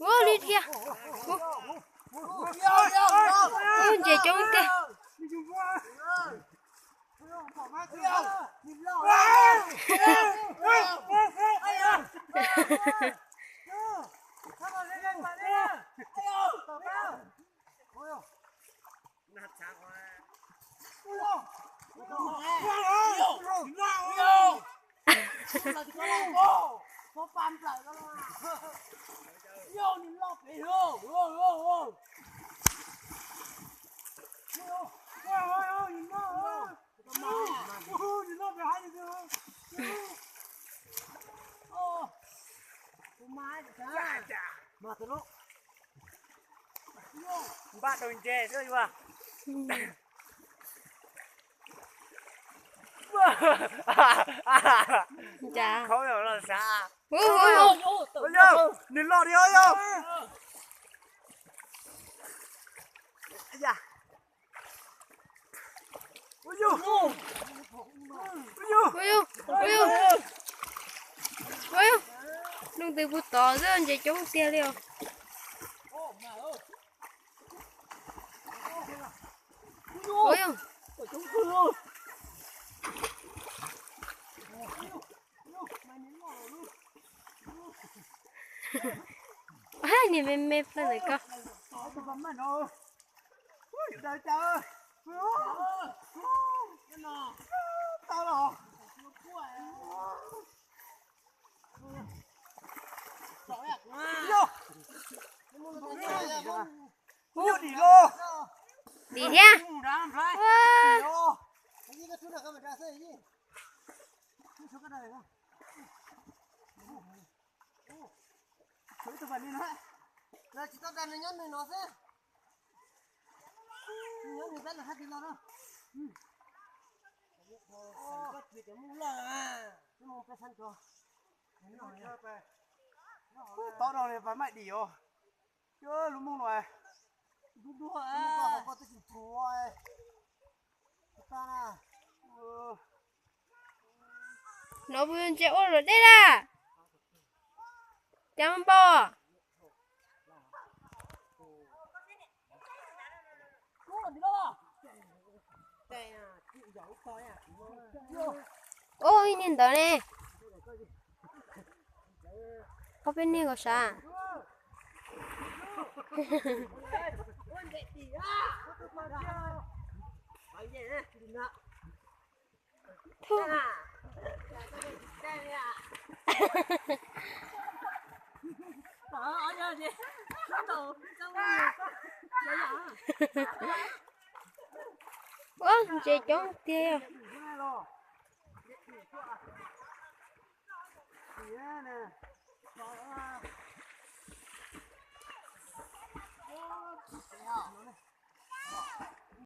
Ua li dhia. Ua ntses coob tiag. Npaj daus ntses xwb yuav. Khaub los xav. Nws loj li os yog. Lub ntws puag tod xwb ntses coob tiag li os. Niag me me plaws ntawm ko. Dim thiab. Tod no pas maij dim os. Lub mooj no. No ntses ua luam dej lawm. Cas npau. Ub, ib niag ntawd ne. Ob peb niag kom sav. Ua ntses coob tiag.